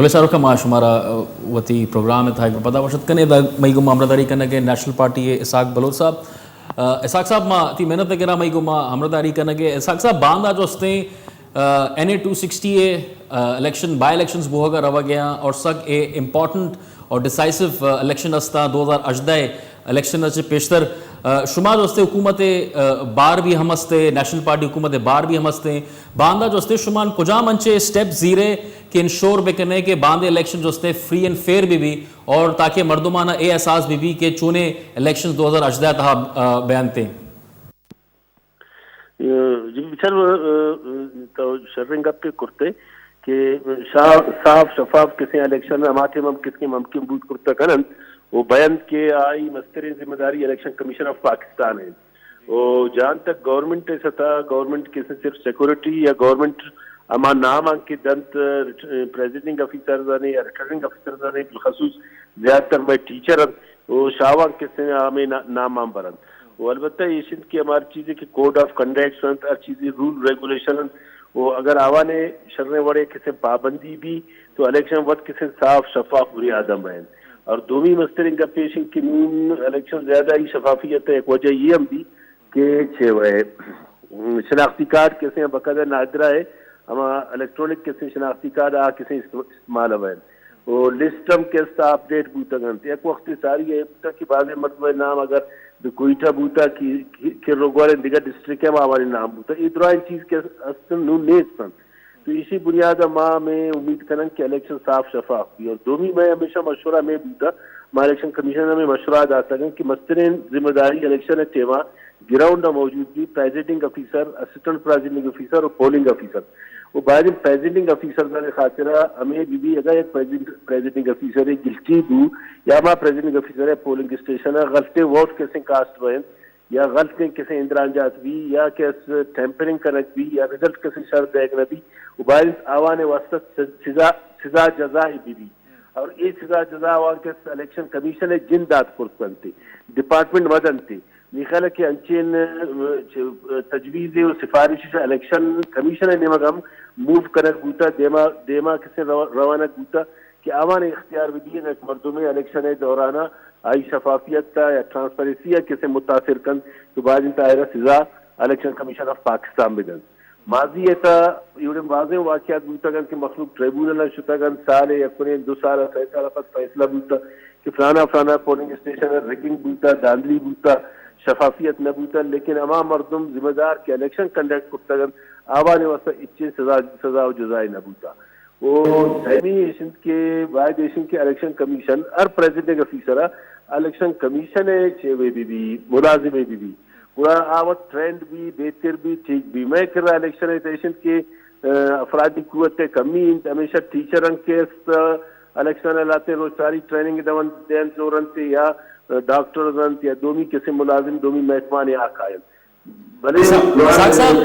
بلے شاہ رخ، ما شمارا، ء، وتی پروگرام ء تہا یک پدا وش اتک کنیں۔ ادا مئی گوما ہمراہداری کنگ ء نیشنل پارٹی ء اسحاق بلوچ صاحب۔ ء، اسحاق صاحب، ما تئی محنت ء گراں، مئی گوما ہمراہداری کنگ ء۔ اسحاق صاحب، باندا جو استیں، ء، این اے ٹو سکسٹی ء، ء، الیکشن، بائی الیکشنز بوہگ ء روگ ء آں اور سک اے امپورٹنٹ اور ڈیسائسو، ء، الیکشن استاں دو ہزار ہژدہ ء الیکشن ء چہ پیشتر، ء، شما جو استے حکومت ء، ء، بار بھی ہم استے، نیشنل پارٹی حکومت ء بار بھی ہم استے، باندا جو استے شما کجام انچے اسٹیپ زیرے کہ انشور بکنے کہ باندے الیکشن جو استے فری اینڈ فیئر بھی بھی اور تاکہ مردمانا اے احساس بھی بھی کہ چونے الیکشن دو ہزار ہژدہ تہا، ء، بیانتے؟ جی، بچار، ء، ء، تو شریں گپے کرتے کہ شا-، صاف شفاف کسیں الیکشن ہما ٹائم ہم کسیں ممکن بوت کرتا کنن، و بینت کہ آئی مستریں ذمہ داری الیکشن کمیشن آف پاکستان ہے۔ و جہاں تک گورنمنٹ سطح، گورنمنٹ کسیں صرف سیکورٹی یا گورنمنٹ ہما نام آن کہ دنت، ء، پریزیڈنگ آفیسرز آنے یا ریٹرننگ آفیسرز آنے، بالخصوص زیادہ تر میں ٹیچر انت، و شاوان کسیں ہمیں نا-، نام آن برنت۔ و البتہ ایش انت کہ ہماری چیزیں کہ کوڈ آف کنڈکٹس انت، ہر چیزیں رول ریگولیشن انت، و اگر آوانے شریں وڑے کسیں پابندی بھی تو الیکشن وت کسیں صاف شفاف بنیادم بین۔ اور دومی مستریں گپ ایش انت کہ نون الیکشن زیادہ ہی شفافیت ہے، ایک وجہ یہ ہم بھی کہ چھ وے شناختی کارڈ کسیں بقاعدہ نادرا ہے، ہما الیکٹرانک کسیں شناختی کارڈ آ کسیں است-، استعمال بین۔ و لسٹ ہم کہ است اپڈیٹ بوتگ انت۔ یک وقت ساری اے بوتا کہ بعض مردم نام اگر بہ کوئٹہ بوتا کہ، کہ، کہ روگوار دگہ ڈسٹرکٹ ہم آوانی نام بوتا۔ اے درائیں چیز کہ است نون نیست انت۔ تو اسی بنیاد ما میں امید کنن کہ الیکشن صاف شفاف بھی۔ اور دومی میں ہمیشہ مشورہ میں بوتا، ما الیکشن کمیشن میں مشورہ داتا کہ مسترین ذمہ داری الیکشن ٹیما گراؤنڈ ء موجود بی، پریزیڈنگ آفیسر، اسسٹنٹ پریزیڈنگ آفیسر و پولنگ آفیسر۔ و باید انت پریزیڈنگ آفیسر دانے خاطر ہمیں بی بی اگر یک پریزیڈنگ، پریزیڈنگ آفیسر گلٹی بو یا ما پریزیڈنگ آفیسر پولنگ اسٹیشن غلطیں ووٹ کسیں کاسٹ بین یا غلطیں کسیں اندران جات بی یا کس ٹیمپرنگ کنگ بی یا رزلٹ کسیں شر دیگ نہ بی و باید انت آوانے واسطہ سزا، سزا جزا بی بی۔ اور اے سزا جزا آوان کس الیکشن کمیشن جند دات کرت کنتے، ڈپارٹمنٹ مدنتے۔ نی خیال کہ انچین، ء، چ-، تجویز و سفارش الیکشن کمیشن ء نیمگ ہم موو کنگ بوتا، دیما، دیما کسے رو-، روانگ بوتا کہ آوان اختیار بدی یک مردم الیکشن ء دوران آئی شفافیت تا یا ٹرانسپیرنسی ء کسے متاثر کن تو باید انت آئرا سزا الیکشن کمیشن آف پاکستان بدن۔ ماضی ء تھا ایوڑیں بازیں واقعات بوتگ انت کہ مخلوق ٹریبونل ء شتگ انت، سال ء یک ء دو سال ء سئے سال ء پد فیصلہ بوتگ کہ فلانا فلانا پولنگ اسٹیشن ء ریگنگ بوتگ، دھاندلی بوتگ، شفافیت نہ بوتگ، لیکن ہما مردم ذمہ دار کہ الیکشن کنڈکٹ کرتگ انت آوانی واستہ ہچیں سزا، سزا و جزائے نہ بوتگ۔ و سیمی ایش انت کہ باید ایش انت کہ الیکشن کمیشن ہر پریزیڈنگ آفیسر ء الیکشن کمیشن ء چے وے بہ بی، ملازمے بہ بی، گڑا آ وت ٹرینڈ بی، بہتر بی، ٹھیک بی۔ مئے کرا الیکشن ء ایش انت کہ، ء، افرادی قوت ء کمی انت، ہمیشہ ٹیچر انت کہ است، الیکشن ء لہتے روچاری ٹریننگ دون دین زور انت یا ڈاکٹرز انت یا دومی کسے ملازم، دومی محکمہ نے آ کاینت۔ بلے اسحاق، اسحاق صاحب،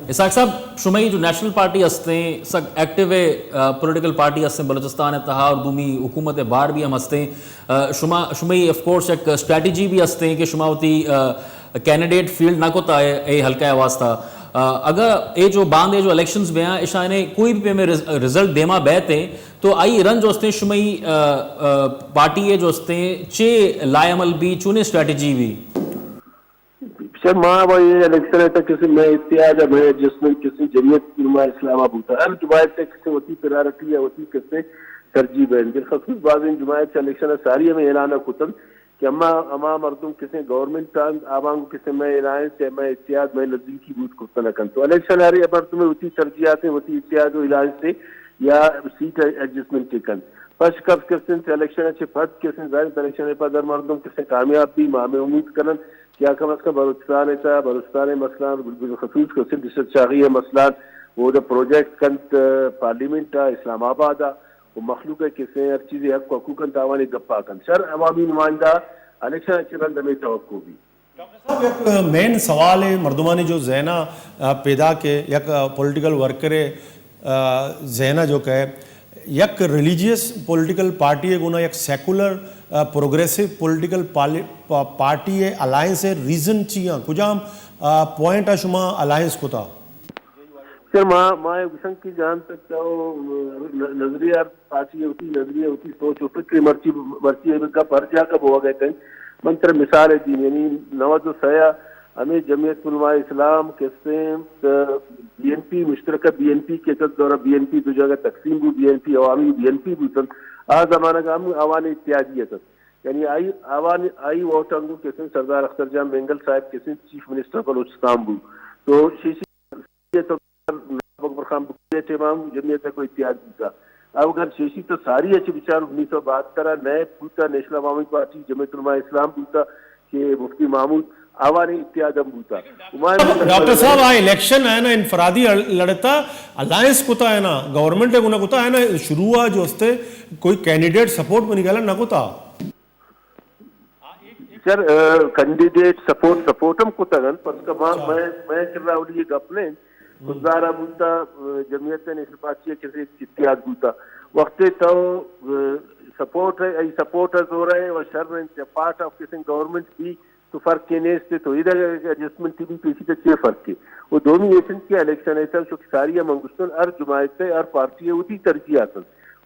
اسحاق صاحب، شمئی جو نیشنل پارٹی ہستیں، سک ایکٹیو ہے، آ، پولیٹیکل پارٹی ہستیں بلوچستان ء تہا اور دومی حکومت ء بار بھی ہم ہستیں۔ آ، شما، شمئی آف کورس یک اسٹریٹجی بھی ہستیں کہ شما وتی، آ، کینڈیڈیٹ فیلڈ نہ کتا ہے اے حلقہ ء واسطہ۔ آ، اگر اے جو باندے جو الیکشنز بیاں، اشانے کوئی بھی پیمیں رز-، رزلٹ دیما بیتے، تو آئی رنج جو ہستیں شمئی، آ، آ، پارٹی ء جو ہستیں، چے لائے عمل بھی، چونے اسٹریٹجی بھی؟ سر، ما و اے الیکشن ء تک کسی مئے اتحاد ء مئے ایڈجسٹمنٹ کسی جمعیت علماء اسلام ء بوتا۔ ہر جماعت ء کسی وتی پرائرٹی یا وتی کسی ترجیح بین۔ بالخصوص بعض ان جماعت چہ الیکشن ء ساری ہمیں اعلان ء کتن کہ اما، ہما مردم کسی گورنمنٹ آن آوانگو کسی مئے الائنس یا مئے اتحاد مئے نزدیکی بوت کتن کن۔ تو الیکشن ہر مردم وتی ترجیحات وتی اتحاد و الائنس یا سیٹ ایڈجسٹمنٹ کنت۔ پش کپ کسن الیکشن ء چہ پد کسن ظاہر الیکشن ء پد ہر مردم کسن کامیاب بی، ما ہمیں امید کنن کہ آ کم از کم بلوچستان ء تھا، بلوچستان ء مسئلہ، بالخصوص کسے ڈسٹرکٹ شاہی ء مسئلہ، اودا پروجیکٹ کنت، پارلیمنٹ ء، اسلام آباد ء، و مخلوق ء کسے ہر چیزے حق و حقوق انت، آوانی گپا کنت۔ شر عوامی نمائندہ الیکشن ء چہ رند ہمیں توقع بی۔ ڈاکٹر صاحب، یک مین سوال ہے، مردمانی جو ذہن ء پیدا کہ یک پولیٹیکل ورکر ء ذہن ء جو کہ یک ریلیجیس پولیٹیکل پارٹی ء گونا یک سیکولر، آ، پروگریسو پولیٹیکل پالی-، پا-، پارٹی ء الائنس ء ریزن چی آں؟ کجام، آ، پوائنٹ ء شما الائنس کتا؟ سر، ما، ما اے گوشن کہ جہاں تک تو ن-، نظریہ، پارٹی ہوتی، نظریہ ہوتی، سوچ و فکر مرچی، مرچی اے گپ ہر جاگہ بوگ ءَ کن۔ من ترا مثال ءَ دیم، یعنی نود و سئے ءَ ہمیں جمعیت علماء اسلام کسیں، بی این پی، مشترکہ بی این پی کہ کس دورہ بی این پی دو جاگہ تقسیم بو، بی این پی عوامی بی این پی بوتن۔ آ زمانگ ہم آوان اتحادی اتت۔ یعنی آئی آوان، آئی ووٹ انگو کسیں سردار اختر جان مینگل صاحب کسیں چیف منسٹر بلوچستان بو۔ تو شیشی تو نواب اکبر خان بگٹی ءِ ٹائم ءَ ہم جمعیت ءَ گوں اتحاد بوتا۔ او اگر شیشی تو ساری ءَ چہ بچار انیس سو بہتر ءَ نئے بوتا، نیشنل عوامی پارٹی، جمعیت علماء اسلام بوتا کہ مفتی محمود آوانی اتحاد ہم بوتا۔ ہمایوں ڈاکٹر صاحب، آ الیکشن آئے نا انفرادی اڑ-، لڑتا، الائنس کتا ہے نا، گورنمنٹ ءَ گنا کتا ہے نا، شروع آ جو استے کوئی کینڈیڈیٹ سپورٹ منی گلا نہ کتا۔ سر، آ، کینڈیڈیٹ سپورٹ، سپورٹ ہم کتگ انت، پرچا کہ ما، اچھا۔ مئے، مئے کرا اولی یہ گپ نہ انت۔ ہم۔ کلدار ءَ بوتا، آ، جمعیت نیشنل پارٹی ءَ کسے اتحاد بوتا۔ وقتے تو، آ، سپورٹ ہے، ای سپورٹ ءَ زور ہے و شر انت، یا پارٹ آف کسے گورنمنٹ بی تو فرق کے نیست، تو ادھر ایڈجسٹمنٹ بی پیشی تو چے فرق ہے؟ وہ دومی ایشن کی الیکشن ہے، سر، چونکہ ساری ہم انگستن ہر جماعت ہے، ہر پارٹی ہے، وتی ترجیح آتن۔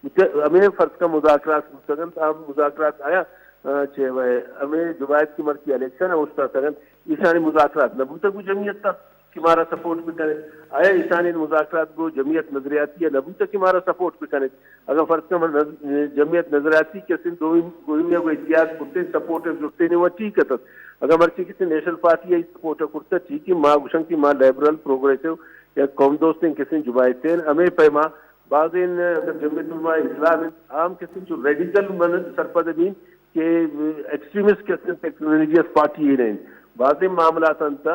مجھے ہمیں فرض کا مذاکرات بوتگ انت، آ مذاکرات آیا، آ، چہ وے ہمیں جماعت کی مرچی الیکشن اوشتاتگ انت، ایشانی مذاکرات نہ بوتگ گوں جمعیت تا کہ مارا سپورٹ بکنے۔ آیا ایشانی مذاکرات گوں جمعیت نظریاتی نہ بوتگ کہ مارا سپورٹ بکنے؟ اگر فرض کا من نظ-، جمعیت نظریاتی کسیں دومی، دومی کو اتحاد کرتے، سپورٹ جوڑتے نے وہ ٹھیک ہے۔ اگر مرچی کسیں نیشنل پارٹی ای سپورٹ کرتا، ٹھیک ہے، ما گوشن کہ ما لبرل، پروگریسو یا قوم دوستیں کسیں جماعتیں، ہمیں پیما بازیں، اگر جمعیت علماء اسلام انت، عام کسیں چو ریڈیکل من سرپد بین کہ ایکسٹریمسٹ کسیں، ایک ریلیجیس پارٹی ہی نہیں۔ بازیں معاملات انت،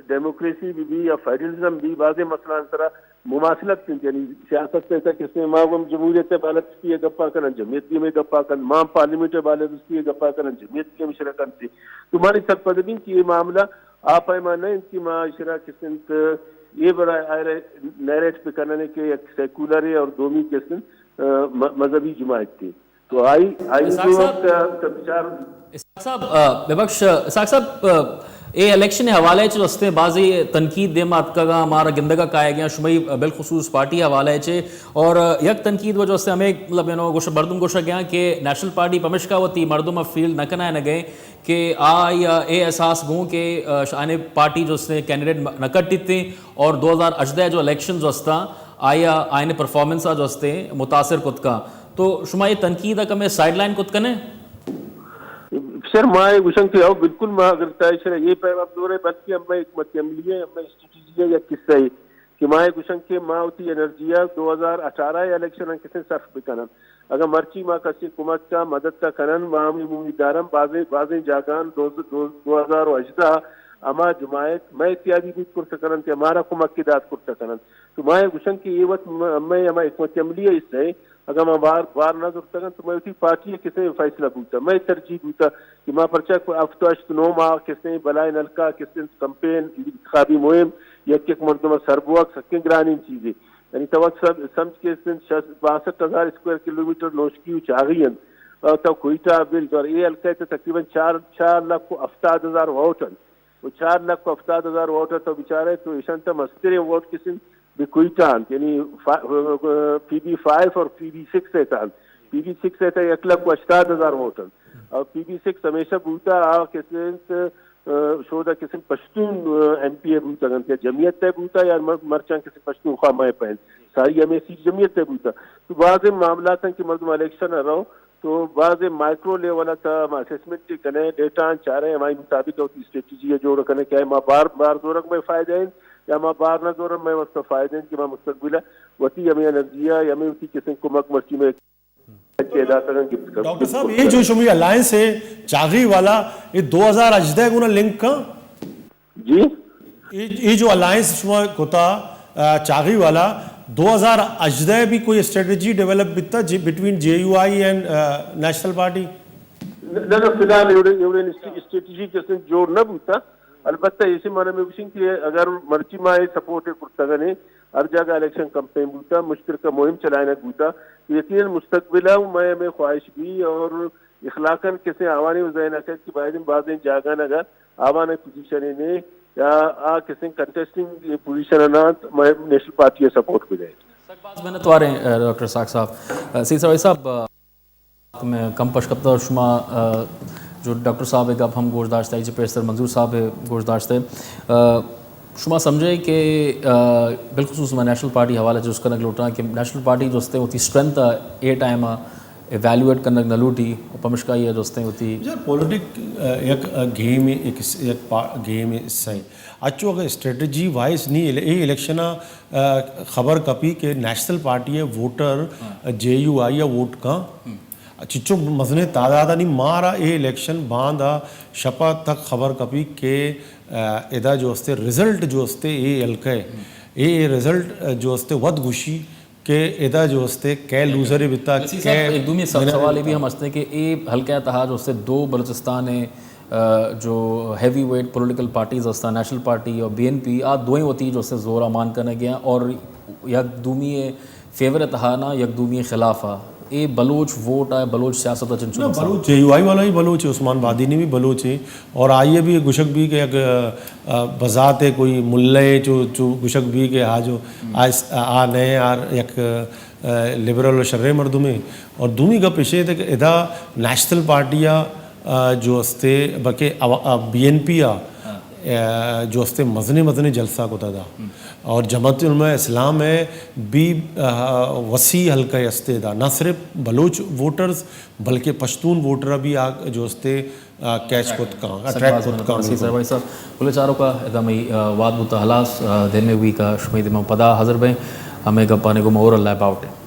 ڈیموکریسی بھی، بھی یا فیڈرلزم بھی، بازیں مسئلہ انت را مماثلت انت، یعنی سیاست ءِ تہ کسیں ما ہم جمہوریت ءِ بالادستی ءِ گپا کنن، جمعیت بھی ہمیں گپا کن، ما ہم پارلیمنٹ ءِ بالادستی ءِ گپا کنن، جمعیت بھی ہمیں شرا کنت۔ تو مانی سرپد بین کہ یہ معاملہ آ پیما نہ انت کہ ما اشرا کسنت یہ برا آئرے نیریٹ بکننے کہ یک سیکولر ہے اور دومی کسنت، آ، م-، مذہبی جماعت تھی۔ تو آئی، آئی اسحاق کو صاحب، ت-، ت-، بچار اسحاق صاحب، آ، ببخش، اسحاق صاحب، آ، اے الیکشن حوالے چ ہستے بازی تنقید دیم آتکگا، مارا گندگا کائے گیا، شمئی، آ، بالخصوص پارٹی حوالے چ۔ اور، آ، یک تنقید وجہ سے ہمیں، مطلب، یو نو، گوش-، مردم گوشا گیا کہ نیشنل پارٹی پمشکا وتی مردم فیلڈ نہ کنائے نہ گئے۔ کہ آ یا اے احساس گوں کہ، آ، آئین پارٹی جو استے کینڈیڈیٹ م-، نہ کٹیتے اور دو ہزار ہژدہ جو الیکشن جو استا، آیا آئین پرفارمنس آ جو استے متاثر کت کا۔ تو شما یہ تنقید کمے سائیڈ لائن کت کنے؟ سر، ما یہ گوشن کہ او بالکل ما اگر تائی سر یہ پیغام دو رہے، بلکہ ہمیں حکمت عملی ہے، ہمیں اسٹریٹجی ہے یا قصہ ہے۔ کہ ما گوشن کہ ما وتی انرجی ءَ دو ہزار اٹھارہ ءِ الیکشن ءَ کسے صرف بکنن۔ اگاں مرچی ما کسی کمک ءَ مدد ءَ کنن، ما ہمے امیددارن بازیں، بازیں جاگہاں دو، دو، دو ہزار و ہژدہ ہما جماعت مئے اتحادی بیت کرت کنن کہ مارا کمک دات کرت کنن۔ تو ما گوشن کہ اے وقت م-، مئے ہما حکمت عملی ءِ حصہ ہے۔ اگاں ما بار، بار نہ زرتگن تو مئے وتی پارٹی ءِ کسے فیصلہ بوتا، مئے ترجیح بوتا کہ ما پرچا ہفت ہشت نو ماہ کسے بلائیں ہلکا کسے کمپین، انتخابی مہم یک یک مردم ءَ سر بوگ سکیں گرانیں چیزے۔ یعنی تو وت سم-، سمجھ کہ سندھ شش، باسٹھ ہزار اسکوائر کلومیٹر نوشکی و چاغی انت۔ اور تو کوئٹہ بل دور اے ہلکا ءَ تو تقریباً چار، چار لکھ و ہفتاد ہزار ووٹ انت۔ و چار لکھ و ہفتاد ہزار ووٹ ءَ تو بچارے تو ایشان تو مستریں ووٹ کسن بہ کوئٹہ انت۔ یعنی فا-، پی بی فائیو اور پی بی سکس ءِ تہا انت۔ پی بی سکس ءِ تہا یک لکھ و ہشتاد ہزار ووٹ انت۔ اور پی بی سکس ہمیشہ بوتا آ کسن آ، شودا کسے پشتون، آ، ایم پی اے بوتگ انت یا جمعیت ءِ بوتا یا مر-، مرچاں کسے پشتونخوا مئے پہن ساری ہمے سیٹ جمعیت ءِ بوتا۔ تو بازیں معاملات انت کہ مردم الیکشن ءَ رو تو بازیں مائیکرو لیول ءَ تہ ما اسسمنٹ کنے، ڈیٹا چارے، ہمائی مطابق وتی اسٹریٹجی ءَ جوڑ کنے کہ ما بار، بار زورگ مئے فائدہ انت یا ما بار نہ زورگ مئے واسطہ فائدہ انت کہ ما مستقبل ءَ وتی ہمے انرجی ءَ یا ہمے وتی کسے کمک مرچی مئے کہ داتگاں گپت کن۔ ڈاکٹر صاحب، یہ جو شمی الائنس ہے چاغی والا، یہ دو ہزار ہژدہ گنا لنک کا؟ جی۔ یہ، یہ جو الائنس شما کتا، آ، چاغی والا، دو ہزار ہژدہ بھی کوئی اسٹریٹجی ڈیولپ بیتا جی، بٹوین جے یو آئی اینڈ، آ، نیشنل پارٹی؟ نہ، نہ، فی الحال ایوڑے، ایوڑے اسٹری-، اسٹریٹجی کسے جوڑ نہ بوتا۔ البتہ ایشی مانا میں گوشیں کہ اگر مرچی ما اے سپورٹ کرتگنے، ہر جاگہ الیکشن کمپین بوتا، مشترکہ مہم چلائینگ بوتا، یقیناً مستقبل ءَ مئے ہمے خواہش بی اور اخلاقاً کسے آوانی و ذہن ءَ کئیت کہ باید انت بازیں جاگہاں اگر آوان ءِ پوزیشن ءَ نے یا آ کسیں کنٹیسٹنگ پوزیشن ءَ نہ انت، مئے نیشنل پارٹی ءَ سپورٹ بدئے۔ سک باز منت واریں، ڈاکٹر اسحاق صاحب۔ سید سوائی صاحب، میں کم پشکپتہ شما، جو ڈاکٹر صاحب ءِ گپ ہم گوش داشتہ، ایشی پیشتر منظور صاحب ءِ گوش داشتہ، شما سمجھے کہ، بالخصوص میں نیشنل پارٹی حوالہ جست کنگ لوٹاں کہ نیشنل پارٹی جو استے وتی اسٹرینتھ ءَ اے ٹائم ءَ ایویلویٹ کنگ نہ لوٹی، و پمشکا یہ جو استے وتی یار، پولیٹک، یک گیم، یک، یک پا-، گیم حصہ ہے۔ اچو اگر اسٹریٹجی وائز نہیں، اے الیکشن ءَ خبر کپی کہ نیشنل پارٹی ءِ ووٹر جے یو آئی ءَ ووٹ کن۔ چچو مزنیں تعداد ءَ نی، مارا اے الیکشن باندا شپا تک خبر کپی کہ ادا جو استے رزلٹ جو استے اے حلقہ ءِ، اے، اے رزلٹ جو استے وت گوشی کہ ادا جو استے کئے لوزر بیتا، کئے، ایک دومی سوال یہ بھی ہم استے کہ اے حلقہ ءِ تہا جو استے دو بلوچستان ءِ جو ہیوی ویٹ پولیٹیکل پارٹیز ہستاں، نیشنل پارٹی اور بی این پی، آ دوئیں وتی جو استے زور ءَ مان کنگ ءَ اور یک دومی ءِ فیور ءِ تہا نہ، یک دومی ءِ خلاف ءَ۔ اے بلوچ ووٹ ءَ، بلوچ سیاست ءَ چنچو نہ، نقصان؟ بلوچ جے یو آئی والا ہی بلوچ ہے، عثمان بادینی بھی بلوچ ہے، اور آئیے بھی گشک بھی کہ یک، بذات کوئی ملے چو، چو گشک بھی کہ آ جو آ نئے آر یک لبرل و شریں مردمے۔ اور دومی گپ ایشے کہ ادا نیشنل پارٹی ءَ جو استے، بلکہ بی این پی ءَ جو استے مزنیں مزنیں جلسہ کتا دا۔ اور جماعت علماء اسلام ءِ بھی وسیع حلقہ استے دا، نہ صرف بلوچ ووٹرز بلکہ پشتون ووٹر بھی آ جو استے کیچ کت کن، اٹریکٹ کت کن۔ سید سوائی صاحب، پلے چاروکاں، ادا مئی واد بوتا ہلاس، دیمے ویک ءَ شمئی دیما پدا حاضر بیں، ہمے گپانی گوما اور اللہ باوٹے۔